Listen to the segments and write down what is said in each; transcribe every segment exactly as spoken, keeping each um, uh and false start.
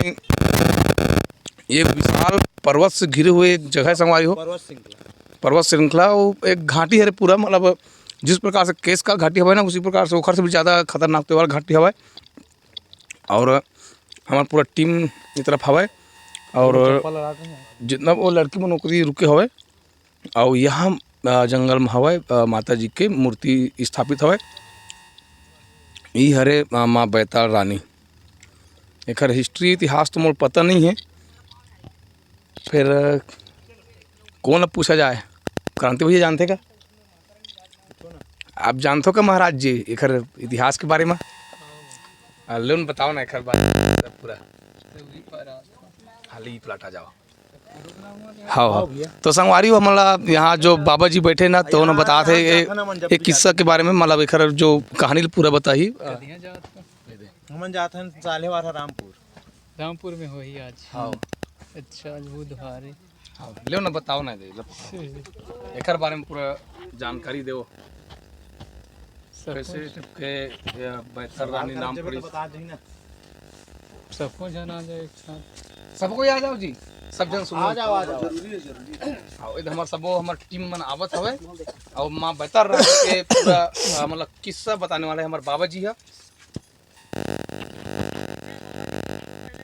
ये विशाल पर्वत से घिरे हुए एक जगह है संगवारी हो। पर्वत श्रृंखला। पर्वत श्रृंखला, वो एक घाटी हरे पूरा, मतलब जिस प्रकार से केसकाल घाटी हवय ना, उसी प्रकार से ओखर से भी ज़्यादा खतरनाक तो ये वाला घाटी हवय। और हमार पूरा टीम ये तरफ हवय और जितना वो लड़की मन ओकरी रुके हवय। और यहाँ अ, जंगल में हवय, अ, माता जी के मूर्ति स्थापित हवय। ई हरे अ, माँ बैताल रानी। एकर हिस्ट्री, इतिहास तो मोर पता नहीं है। फिर अ, कौन अब पूछा जाए? क्रांति भैया जानते का? आप जानते हो का महाराज जी एकर इतिहास के बारे में? आ, लेन बताओ ना एकर बारे में सब पूरा। हाँ, ले, ई प्लाट आ जाओ। हाँ, हाँ। तो संगवारी हो, हमला यहाँ जो बाबा जी बैठे ना, तो उन्हें बता थे ये, एक किस्सा के बारे में, मतलब एकर जो कहानी पूरा बताही। हमन जात हन सालेवार रामपुर। रामपुर में होही आज। हाँ। अच्छा, आज बुधवार है। हाँ, लेव ना, बताओ ना दे, लो। एकर बारे में पूरा जानकारी देव। सब कैसे कुछ। के, ये बैतल रानी नाम पड़ी। सबको जन आ जाए एक साथ। सबको आ जाओ जी, सब जन सुनो। आ जाओ, आ जाओ। जरूरी है, जरूरी है। हाँ, इधर हमार सबो, हमार टीम मन आवत हवे। और माँ बैतल रानी के पूरा, आ, मतलब किस्सा बताने वाले हमारे बाबा जी है।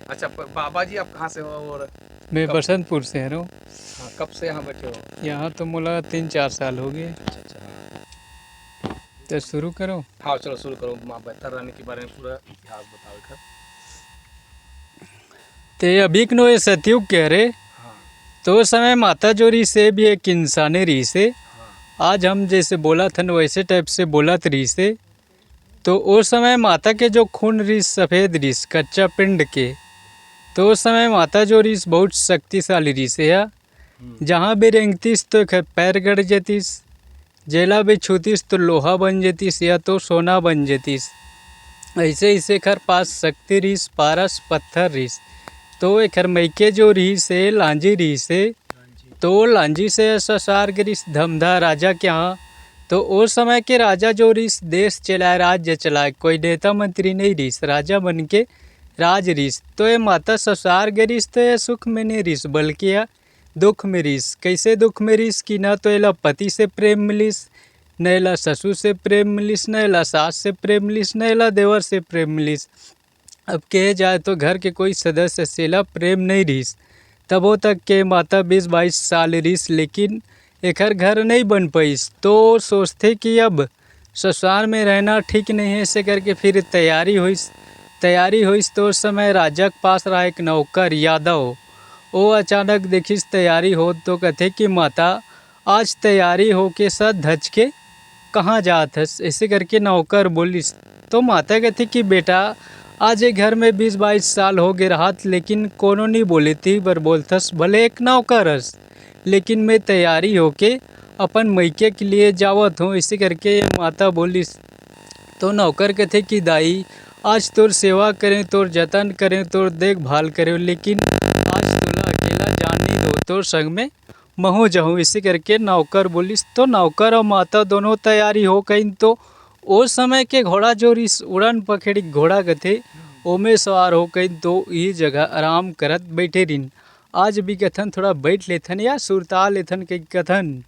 अच्छा, प-, बाबा जी, आप कहाँ से हो और मैं कब बसंतपुर से हरव। हाँ, कब से यहाँ बैठे हो? यहाँ तो मोला तीन चार साल हो गए। अच्छा, अच्छा, हाँ। तो शुरू करो। हाँ, चलो शुरू करो। माँ बैतल रानी के बारे में पूरा इतिहास बताओ एकर। ते अभी के नो ये सतयुग के हरे। हाँ। तो ओ समय माता जो रहिस हे भी एक इंसाने रहिस हे। हाँ। आज हम जैसे बोलत हन वैसे टाइप से बोलत रहिस हे। तो ओ समय माता के जो खून रिस, सफेद रिस, कच्चा पिंड के, तो ओ समय माता जो रिस बहुत शक्तिशाली रिस या। हम्म। जहाँ भी रेंगतिस तो एकर पैर गड़ जतिस, जेला भी छूतिस तो लोहा बन जतिस या तो सोना बन जतिस। ऐसे ऐसे एकर पास शक्ति रिस, पारस पत्थर रिस। तो एकर मइके जो रिस हे, लांजी रिस हे, तो लांजी से ससुरार गे रिस धमधा राजा के यहाँ। तो ओ समय के राजा जो रिस, देश चलाए, राज्य चलाए, कोई नेता मंत्री नहीं रिस, राजा बन के राज रिस। तो ये माता ससुरार गे रिस, तो ये सुख में नहीं रिस, बल्कि ये दुख में रिस। कैसे दुख में रिस कि ना तो एला पति से प्रेम मिलिस, न एला ससुर से प्रेम मिलिस, न एला सास से प्रेम मिलिस, न एला देवर से प्रेम मिलिस। अब कहे जाए तो घर के कोई सदस्य से एला प्रेम नहीं रिस। तबो तक के माता बीस बाईस साल रिस, लेकिन एकर घर नहीं बन पाइस। तो सोचथे कि अब ससुराल में रहना ठीक नहीं है, ऐसे करके फिर तैयारी होइस। तैयारी होइस तो उस समय राजा के पास रहा एक नौकर यादव। वो अचानक देखिस तैयारी होत तो कथे कि माता, आज तैयारी होके सज धज के कहाँ जात हस? ऐसे करके नौकर बोलिस। तो माता कथे कि बेटा, आज ये घर में बीस बाईस साल हो गए रहत, लेकिन कोनो नहीं बोले, ती बर बोलथस, भले एक नौकर हस, लेकिन मैं तैयारी होके अपन मइके के लिए जावत हूँ, ऐसे करके ये माता बोलिस। तो नौकर कथे कि दाई, आज तोर सेवा करें, तोर जतन करें, तोर देखभाल करें, लेकिन आज तोला अकेला जान नहीं दो, तोर संग में महूँ जाहूँ, इसे करके नौकर बोलिस। तो नौकर और माता दोनों तैयारी हो कइन। तो ओ समय के घोड़ा जो रिस, उड़न पखेड़ी घोड़ा कथे, ओमे सवार हो कइन तो ई जगह आराम करत बैठे रिन। आज भी कथन थोड़ा बैठ लेथन या सुरता लेथन के कथन,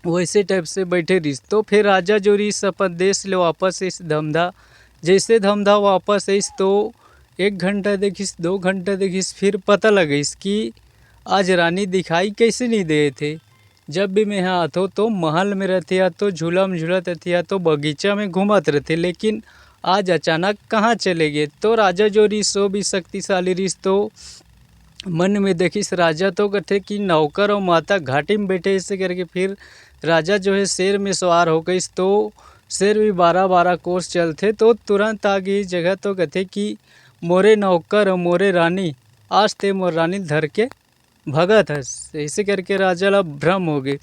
वैसे टाइप से बैठे रिस। तो फिर राजा जो रिस अपन देश ले वापस इस धमधा, जैसे धमधा वापस आइस तो एक घंटा देखिस, दो घंटा देखिस, फिर पता लगिस कि आज रानी दिखाई कैसे नहीं दे थे। जब भी मैं यहाँ आथो तो महल में रहते या तो झूला में झूलत रहते या तो बगीचा में घूमत रहते, लेकिन आज अचानक कहाँ चले गए? तो राजा जो रिस, वो भी शक्तिशाली रिस, तो मन में देखिस राजा तो कथे कि नौकर और माता घाटी में बैठे, ऐसे करके फिर राजा जो है शेर में सवार हो गइस। तो शेर भी बारह बारह कोस चलथे, तो तुरंत आ गई जगह। तो कथे कि मोरे नौकर और मोरे रानी, आज ते मोर रानी धर के भगत हस। ऐसे करके राजा ला भ्रम हो गए।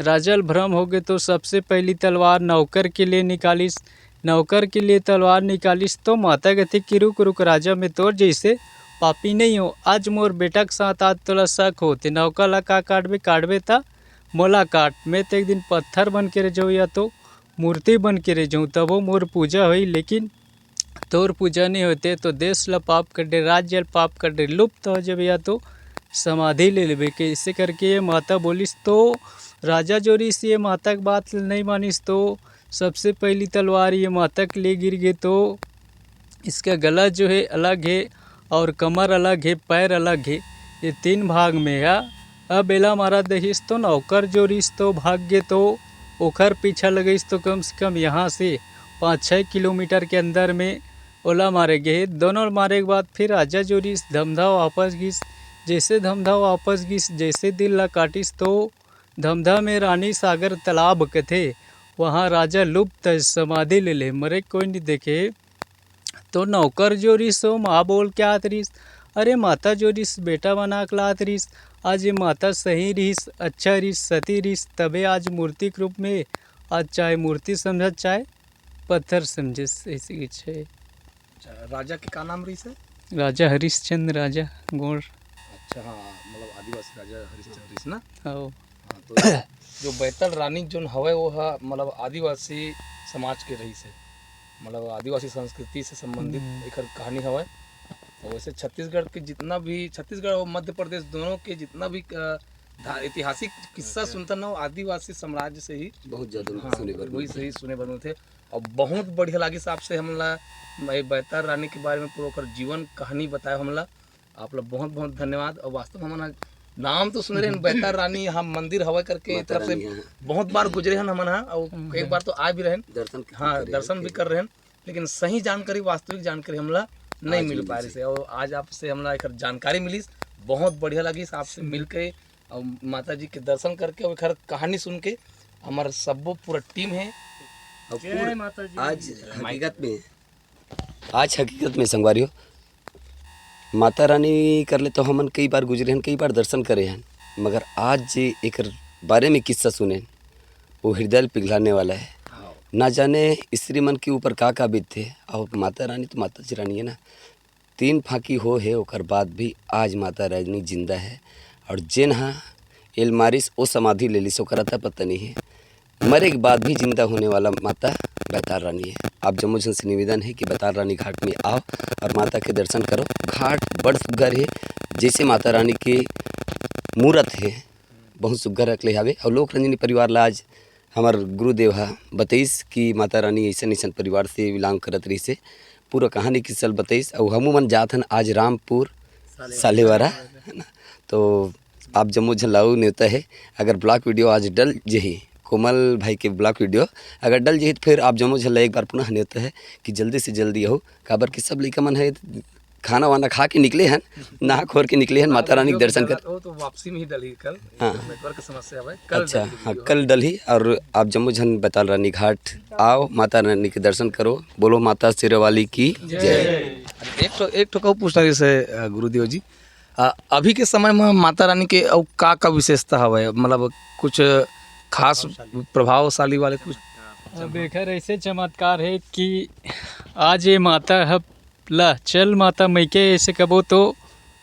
राजा ला भ्रम हो गए तो सबसे पहली तलवार नौकर के लिए निकालिस। नौकर के लिए तलवार निकालिस तो माता कथे कि रुक रुक राजा, मैं तोर जैसे पापी नहीं हो। आज मोर बेटा के साथ आज तोला शक होते, नौकर ला का काटबे, काटबे ता मोला काट। मैं तो एक दिन पत्थर बन के रह जाऊँ या तो मूर्ति बन के रह जाऊँ, तबो मोर पूजा होई, लेकिन तोर पूजा नहीं होते तो देश ला पाप कर दे, राज्य ला पाप कर दे, लुप्त हो जब या तो समाधि ले लेबे। कैसे करके ये माता बोलिस तो राजा जो रिस ये माता के बात नहीं मानिस तो सबसे पहली तलवार ये माता के लिए गिर गए तो इसका गला जो है अलग है और कमर अलग है, पैर अलग है, ये तीन भाग में है। अब एला मारा दहिस तो नौकर जो रिस तो भाग गे तो ओखर पीछा लगइस तो कम से कम यहाँ से पाँच छः किलोमीटर के अंदर में ओला मारे गे। दोनों मारे के बाद फिर राजा जो रिस धमधा वापस गिस। जैसे धमधा वापस गिस, जैसे दिल ला काटिस तो धमधा में रानी सागर तालाब कथे, वहाँ राजा लुप्त समाधि ले ले, मरे कोई नहीं देखे। तो नौकर जो रिस ओ माँ बोल के आत रिस, अरे माता जो रिस बेटा बना के लात रिस, आज ये माता सही रिस, अच्छा रिस, सती रिस, तबे आज मूर्ति के रूप में, आज चाहे मूर्ति समझत चाहे पत्थर समझे, ऐसे कुछ है। अच्छा, राजा के का नाम रहिस है? राजा हरिश्चंद्र राजा गोंड। अच्छा, हाँ, मतलब आदिवासी राजा हरिश्चंद्र रहिस ना। आओ। हाँ, तो जो बैतल रानी जोन हवय वो ह मतलब आदिवासी समाज के रहिस है, मतलब आदिवासी संस्कृति से संबंधित हम्म। एकर कहानी हवय। तो वैसे छत्तीसगढ़ के जितना भी, छत्तीसगढ़ और मध्य प्रदेश दोनों के जितना भी अ, धा- ऐतिहासिक किस्सा सुनता ना, वो आदिवासी साम्राज्य से ही बहुत ज्यादा हाँ, सुने बर वही सही सुने बर मिलथे। और बहुत बढ़िया लागिस आपसे हमला ये बैतार रानी के बारे में पूरा ओकर जीवन कहानी बताए हमला। आप लोग बहुत बहुत धन्यवाद। और वास्तव में हमन आज नाम तो सुने रहे बैतार रानी, हम मंदिर हवा करके माता तरफ से रानी, हाँ। बहुत बार गुजरे हन हमन, हाँ, और एक बार तो आ भी रहे, दर्शन हाँ, करे दर्शन भी कर रहे हैं, लेकिन सही जानकारी, वास्तविक जानकारी हमला नहीं आज मिल मिली पा से। रही है। और आज आपसे हमला एक जानकारी मिली, बहुत बढ़िया लगी आपसे मिल के और माता जी के दर्शन करके और एक कहानी सुन के। हमारा सब्बो पूरा टीम है। और पूरा आज हकीकत में आज हकीकत में संगवारी हो, माता रानी कर ले तो हमन कई बार गुजरे हन, कई बार दर्शन करे हन, मगर आज जे एकर बारे में किस्सा सुने हन, वो हृदय पिघलाने वाला है। ना जाने स्त्री मन के ऊपर का का बीतथे। और माता रानी तो माता जी रानी है ना, तीन फांकी हो है, ओकर बाद भी आज माता रानी जिंदा है। और जेन हा एल मारिस, ओ समाधि ले लिस, ओकर अता पता नहीं है। मरे के बाद भी जिंदा होने वाला माता बैताल रानी है। आप जम्मो झन से निवेदन है कि बैताल रानी घाट में आओ और माता के दर्शन करो। घाट बड़ सुग्घर है, जैसे माता रानी के मूरत है, बहुत सुग्घर रख ले हावे। और लोक रंजनी परिवार ला आज हमार गुरुदेव हा बतईस कि माता रानी ऐसन ऐसन परिवार से बिलोंग करत रहिस है। पूरा कहानी किस्सा ल बतईस। और हमू मन जात हन आज रामपुर सालेवारा, है ना? तो आप जम्मो झन ला अउ नेवता है, अगर ब्लॉग वीडियो आज डल जही, कोमल भाई के ब्लॉग वीडियो अगर डल जही, तो फिर आप जम्मो झन ला एक बार पुनः नेवता है कि जल्दी से जल्दी आओ, काबर कि सब लइका मन है खाना वाना खा के निकले हन, नहा खोर के निकले हन, माता रानी के दर्शन कर। वो तो वापसी में ही डली कल। हाँ। नेटवर्क समस्या भाई, कल अच्छा, डली हाँ, वीडियो। कल डलही। और आप जम्मो झन बैताल रानी घाट आओ, माता रानी के दर्शन करो, बोलो माता शेरावाली की जय। एक ठो एक ठो कहूँ पूछना जैसे अ, गुरुदेव जी, अ, अभी के समय में माता रानी के अउ का का विशेषता हवे, मतलब कुछ खास प्रभावशाली वाले कुछ? अब एकर ऐसे चमत्कार है कि आज ये माता ह ला चल माता मइके ऐसे कबो तो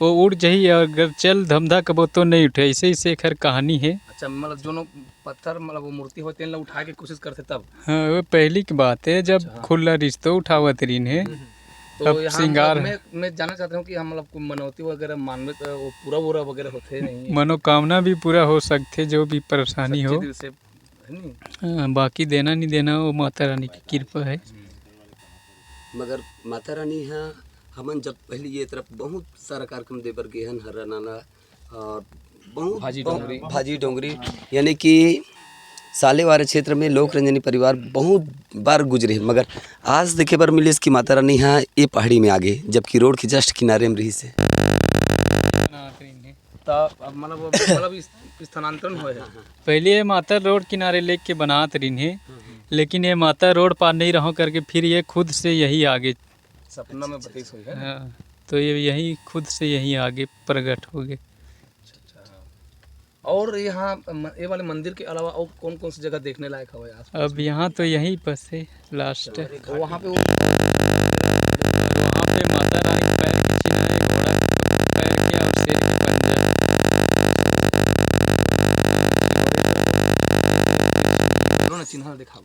वो उठ जही, अगर चल धमधा कबो तो नहीं उठे। ऐसे ऐसे एकर कहानी है। अच्छा, मतलब जोनो पत्थर, मतलब वो मूर्ति होते हैं, उठा के कोशिश करते तब। हाँ, वो पहली की बात है, जब अच्छा। खुला रिश्तो उठावत रहीन है। तो अब यहाँ श्रृंगार मतलब मैं, मैं जानना चाहता हूँ कि हम मतलब कोई मनौती वगैरह मानवे तो वो पूरा वूरा वगैरह होते नहीं है। मनोकामना भी पूरा हो सकथे, जो भी परेशानी सच्चे हो। दिल से, है नहीं? हाँ, बाकी देना नहीं देना वो माता रानी की कृपा है। मगर माता रानी हा हमन जब पहले ये तरफ बहुत सारा कार्यक्रम दे बर गे हन, हर्रा नाला और बहुत भाजी बहुत- डोंगरी। भाजी डोंगरी, यानी कि सालेवारा क्षेत्र में लोक रंजनी परिवार बहुत बार गुजरे, मगर आज देखे बर मिलिस कि माता रानी हा ये पहाड़ी में आगे, जबकि रोड के जस्ट किनारे में रहिस है। तो अब मतलब वो मतलब इस- स्थानांतरण हुए है। पहले ये माता रोड किनारे लेके बनात रहीन है, लेकिन ये माता रोड पार नहीं रहो करके फिर ये खुद से यही आगे। सपना में बताइस हुई है। हाँ, तो ये यही खुद से यही आगे प्रकट हो गए। और यहाँ म- ये वाले मंदिर के अलावा और कौन कौन सी जगह देखने लायक हवे आसपास? अब यहाँ तो यहीं पर से लास्ट है। तो वहाँ पे वो वहाँ पे माता रानी के पैर के चिन्ह है, घोड़ा के पैर के और शेर के पंजा। लो ना, चिन्ह दिखाओ।